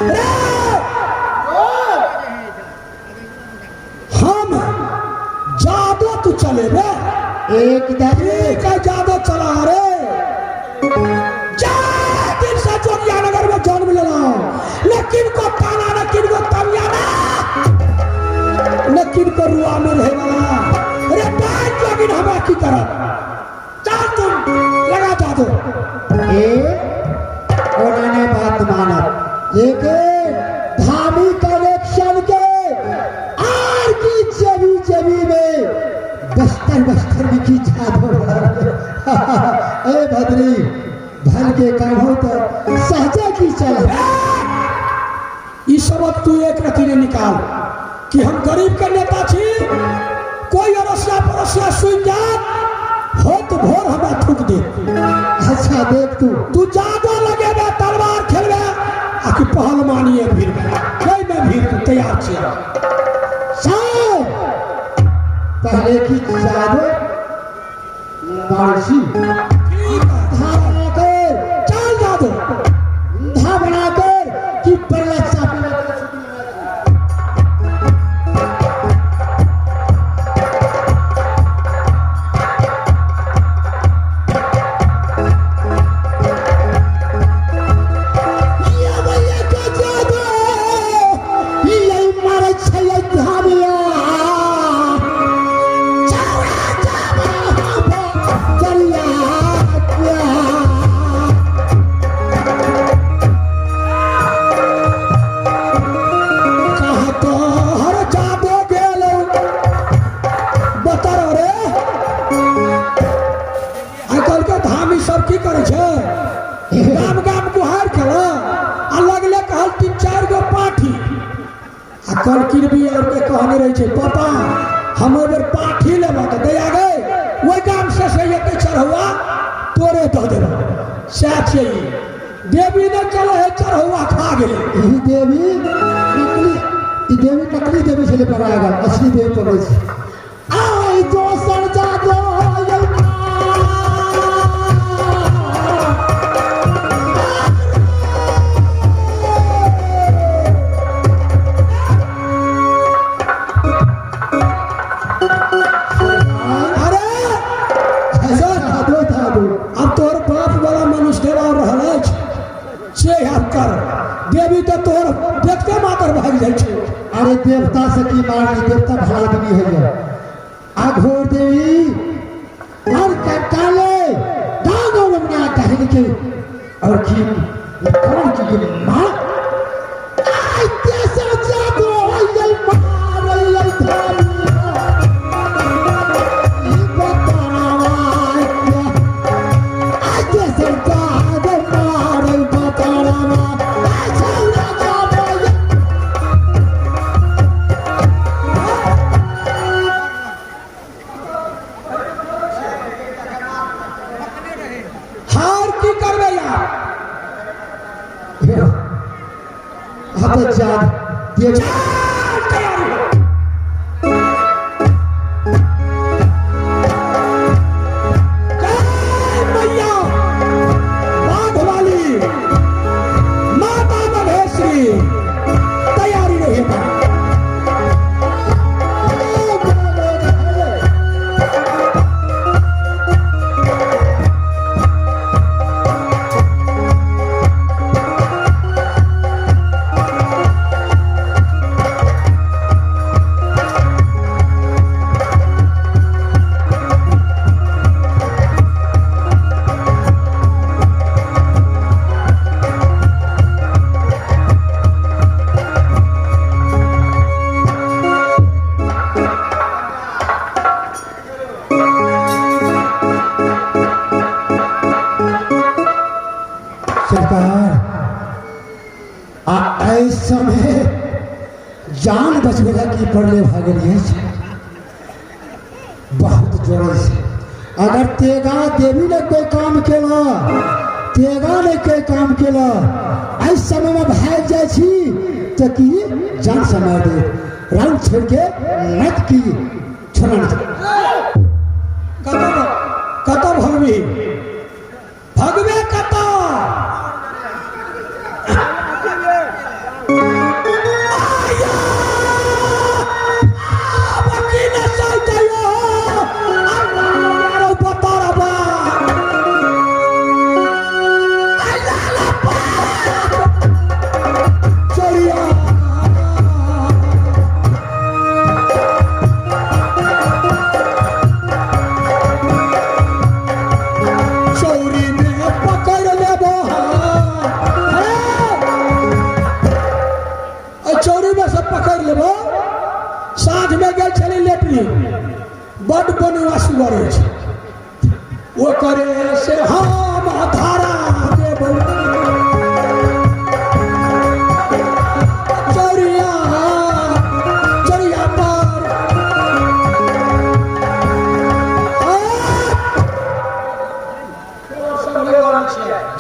रे हम जादो तू चलेबे। एकदम। ठीक है, जादो चला रे। जा दिन से जोगिया नगर में जन्म लेना, लेकिन को ताना न किनको तमिया ना न किनको रुआ में रहे वाला। अरे डांट जोगिन हमरा की करब? चल तुम लगा जादो। ए ओना ने बात मानब, लेकिन धामी कनेक्शन के आर की जेबी जेबी में बस्तर बस्तर में की जादू। ए भद्री, धन के काम हो तो सहजे की चल। ई सबक तू एक रति ने निकाल कि हम गरीब के नेता छी, कोई अड़ोसिया पड़ोसिया सुन जात हो तो भोर हमरा थूक दे। अच्छा देख तू। तू जादो लगेबे, तलवार खेलबे आ कि पहलवानी भीड़ में कोई में भीड़ तू तैयार छियै? सब पहले की जादू मारसी। ठीक है। धा बनाकर चल जादो। धा बनाकर कि पहला चापी। ये भैया के जादू ये मारे छै धामिया चौड़ा जाबा दरिया। कहाँ तोहर जादो गेल बतर रे? आइ काल्हि के धामी सब की करै छै? गाम गाम गुहार केल आ लगले कहल तीन चारि गो पाठी आ कल किरबी और के कहने रहै छै, पापा हम एहि बेर पाठी लेबऽ तऽ दैया गै, ओहि गाम से एते चढ़ौआ तोरे दऽ देबऽ। सएह छियै ई। देवी नहि चलै है, चढ़ौआ खा गेलै। ई देवी नकली, ई देवी नकली देवी छलै, पकड़ा गेल। असली देवी पकड़ै छै। आइ दोसर जादो। अरे जादो जादो। आब तोहर बाप वाला मनुष्य देवा रहल अछि से आब कर। देवी तऽ तोहर देखते मातर भागि जाइ छै। अरे देवता से की मारनी? देवता भला आदमी है। आघोर देवी और कंकाले दानो रमना कहन के और की कौन की के मार आइ तेसर जादू होइल मारल धामिया ई बतावा। आइ तेसर जादू मारल बतावा आइ छौरा जादू। हार की करबै यार? हाँ तो जाद देवी। चल तैयारी हो। जय मैया बाघ वाली माता महेश्वरी, तैयारी रही बा। सरकार, आ एहि समय जान बचबेला की पड़ले भऽ गेल अछि। बहुत जोर से अगर तेगा देवी ने कोई काम केला, तेगा ने कोई काम केला, एहि समय में भागि जाइ छी तऽ की जान से मारि देत। रंग छोड़ के मत की छोड़ना नहीं। कतऽ कतऽ भगबी? भगबे कतऽ? चैपलिन बड बनुआ सुगर अछि ओकरे से हम धारा देबौ चोरिया चोरिया पर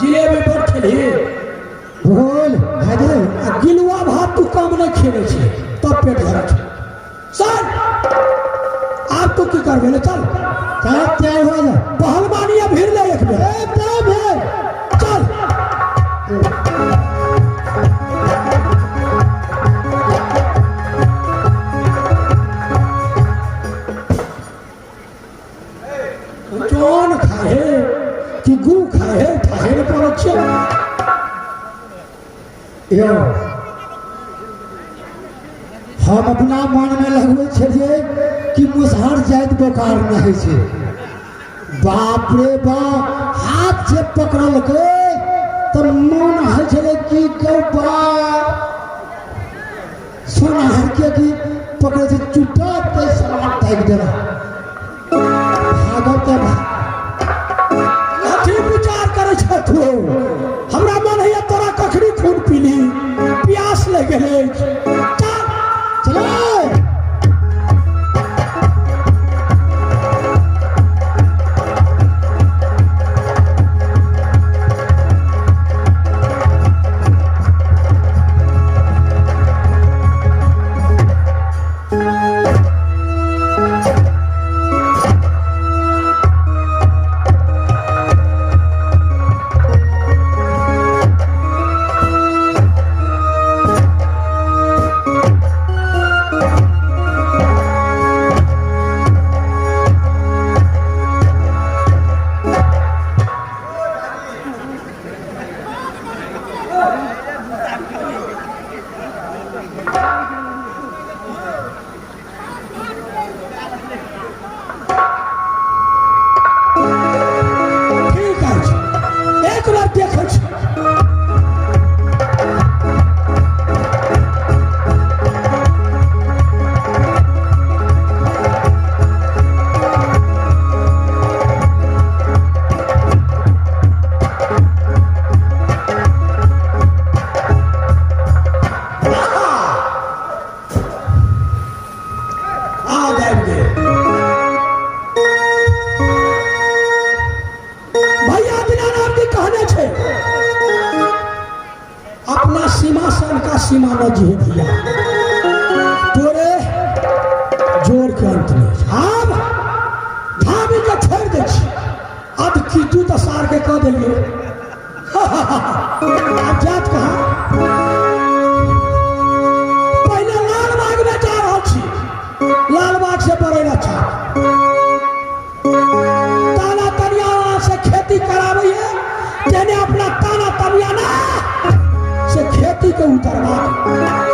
जिलेबी बड़ खेलही बोल भाई आ गिलुआ भात तू कम नहि खेने छी तब पेट भरै छै चल आब तू की करबे ले चल चल तैयार हो जा पहलवानी भीड़ ले एक बेर ए तब है चल जौन खाहे कि गु खाहे खाहे ने पड़ै छै यौ हम अपना मनमे लगबै छलियै कि मुसहर जाइत बोखार नहि होइ छै। बाप रे बाप, हाथ जे पकड़लकै तऽ मन होइ छलै कि गौ बाप सोनाहर के कि पकड़ै छै चुटा तै सामान ताकि देलक। भागब तऽ अथी विचार करै छथु, हमरा मन होइए तोरा कखनी खून पीली, प्यास लागि गेल अछि। चल चलो। ठीक अछि, एक बार देखै छी। आब आबि गेल भैया। दीनानाथ जी कहने छै, अपना सीमा से अनका सीमा न जिहे भैया, तोरे जोर के अंत नहीं। आब धामी के छोड़ि दै छी। अब कीटू तऽ सार के कह देलियै, आब जात कहाँ? पहिले लालबाग में जा रहल छी, लालबाग से बड़ैला छाप ताना तनिया से खेती कराबैये, तेने अपना ताना तनिया ना से खेती के उतरवा दे।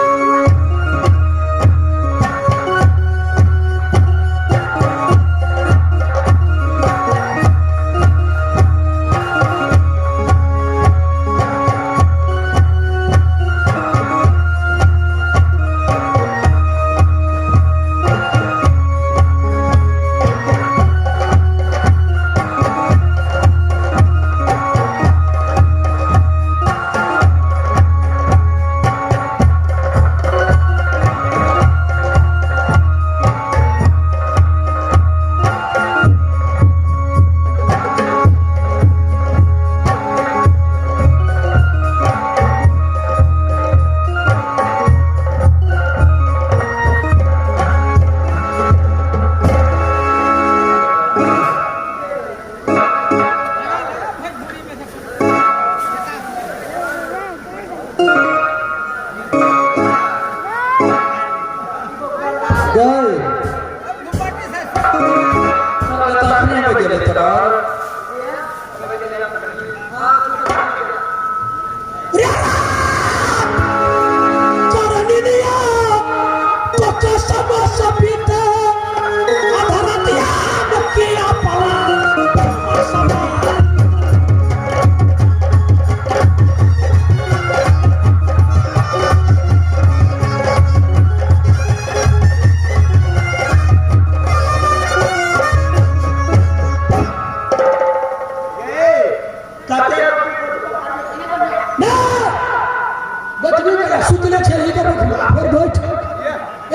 कते ना बचबी के सुतले छै ई के फिर बैठ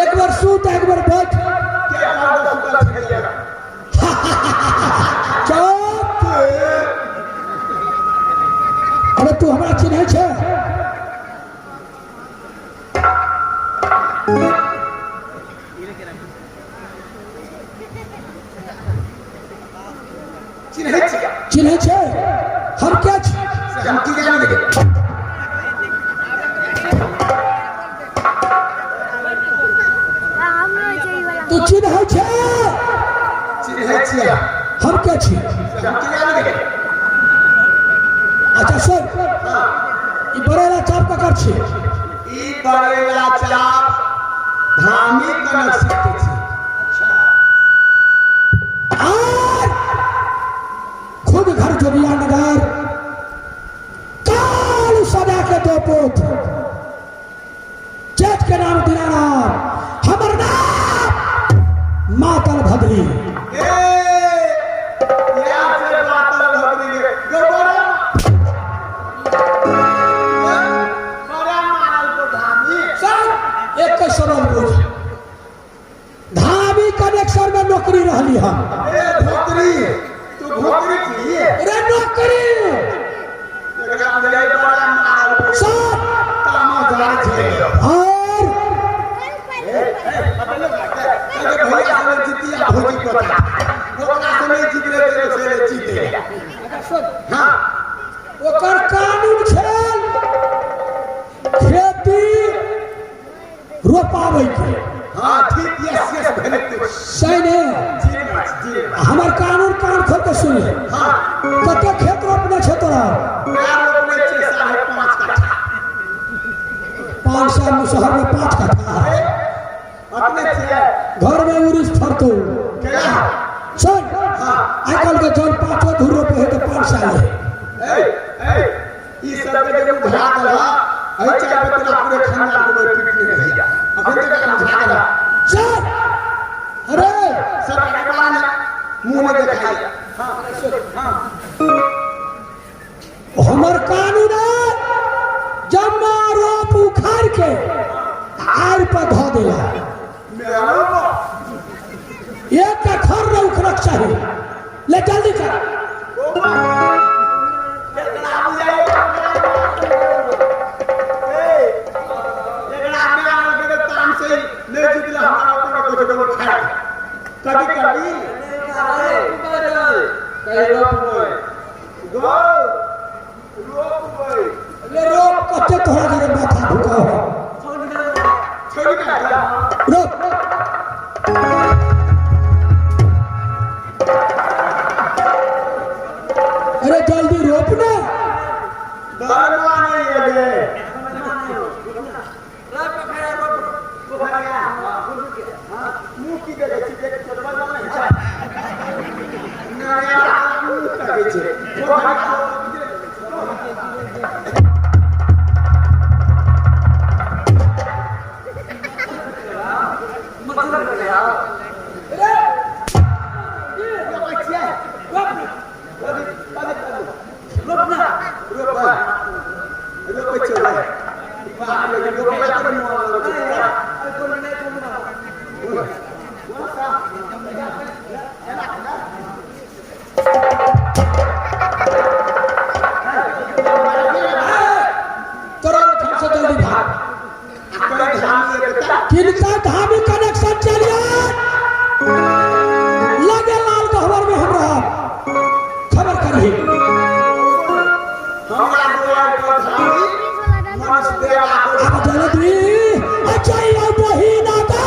एक बार सुत एक बार बैठ के कहल सुतल छलियै चुप। अरे तू हमरा चिन्है छै? चिन्है छियै। चिन्है छै हम के छी? से हम की जानी देखे। तू चिन्है छै? चिन्है छियै। हम के छी? से हम की जानी देखे। अच्छा सुन, ई बड़ेला चाप ककर छी? ई बरेला चाप धामी कनेक्शन के छी। आर खुद घर जोगिया नगर काल सदा के दो पुत चेत के नाम दीनाराम, हमर नाम मातल भद्री। ए या से मातल भद्री के गो बड़ा बड़ा मारल को धामी। सर एक के सवाल पूछ, धामी कनेक्शन में नौकरी रहली हम। ए धोकरी, तू धोकरी छी? अरे नौकरी एकरा ले बड़ा मारल को सर तामा जान छै। और अरे भैया से जीती आ भौजी कोता ओकरा से नहीं जीतले ते से जीते। हां ओकर कानून छल खेती रोपाबै के। हां ठीक, यस यस भेलै। सही ने? जी जी। हमर कानून कान खोल के सुन ले। हां। कते खेत रोपने छै तोरा? मेरा रोपने छै 5.5 कट्ठा। 500 मुसहर में 5 कट्ठा है। अपने छियै। घर में उड़ीस फरतो केना? सुन, आइ काल्हि के जन 5 धूर रोपे है तऽ 5 साल है। ए ए ई सब के जे बुझा देला एहि चाय पे तोरा पूरे खानदान के लोग पीटने भैया अखन तक बुझा देला। चल अरे सब भगवान मुंह में देखाई। हां हमर कानून जम्मा रोप उखाड़ के आड़ पर धऽ देला। एक का खर न उखड़क चाही। ले जल्दी कर। कभी कभी ले रोप कते तोहरा घरे माथा भुकाओ। रोप अरे जल्दी रोप ना। तोरा ओहिठाम से जल्दी भाग। किनका धामी कनेक्शन चलिए लगे लाल गहवर में हम रहब खबर करही। अब जल्दी अच्छा बहिना का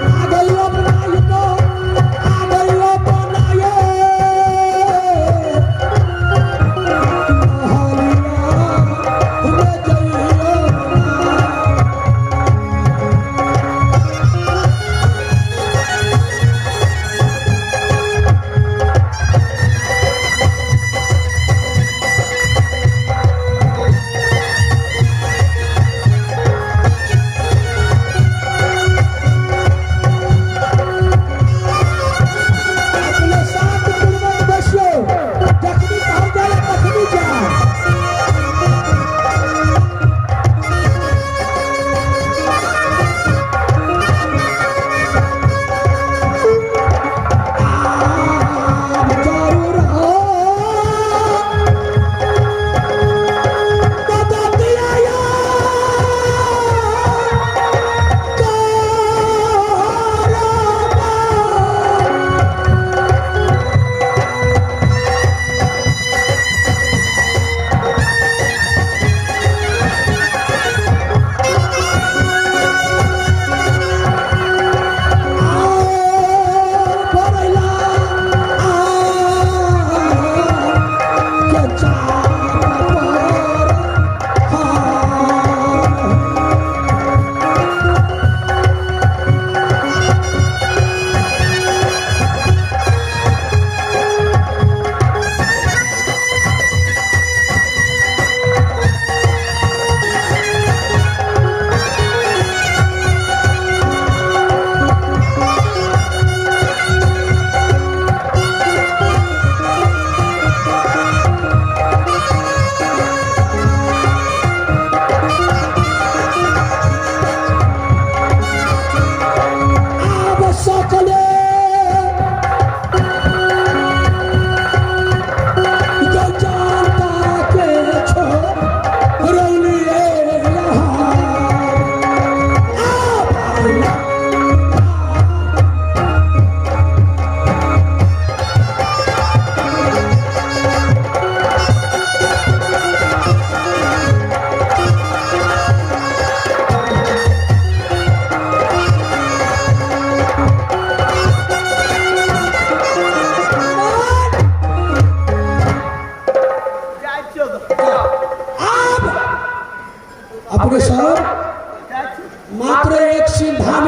आ गइलो बनाइयो तो, आ गइलो बनाइयो। हलिया रे जइयो ना।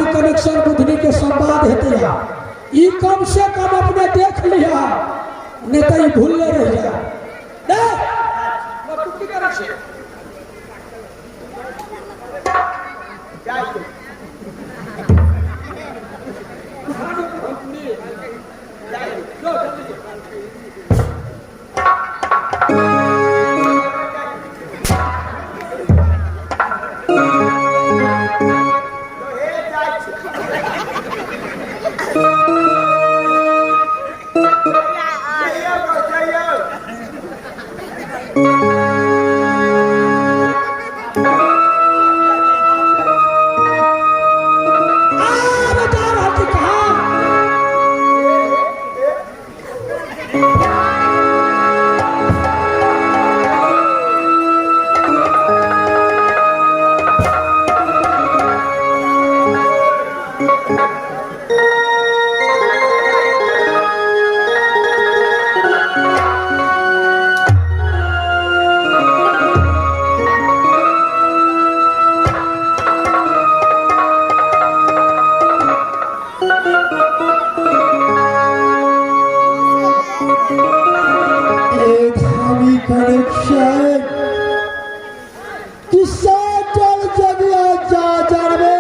धामी कनेक्शन बुधनी के संवाद हेतै या ई कम से कम अपने देख लिया, नहीं तो ई भूलले रह जा। ने तू की करै छै? आ बता रहल छी कहाँ। ए धामी कनेक्शन किस्सा चल जगिया जा जानबे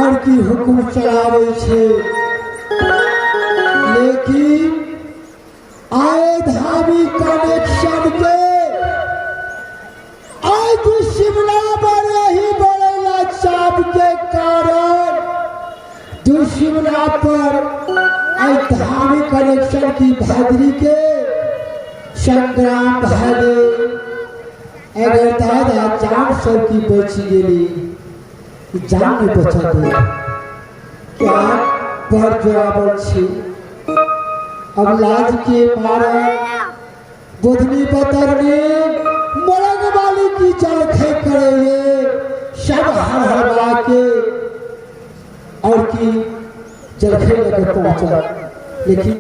और की हुकुम चलावे छे, लेकिन आए धामी कनेक्शन के आए दुश्मना बड़े ही बड़ेला चाप के कारण दुश्मना पर आई धामी कनेक्शन की भादरी के संग्राम भागे। अगर दादा जान सब की बची गेली, जान नहीं बचा दे क्या बड़ जोरावर छी। अब लाज के मारे बुधनी बतरनी मरंग वाली की जलखै करे सब हर हर के और की जलखै लेके पहुंचा, लेकिन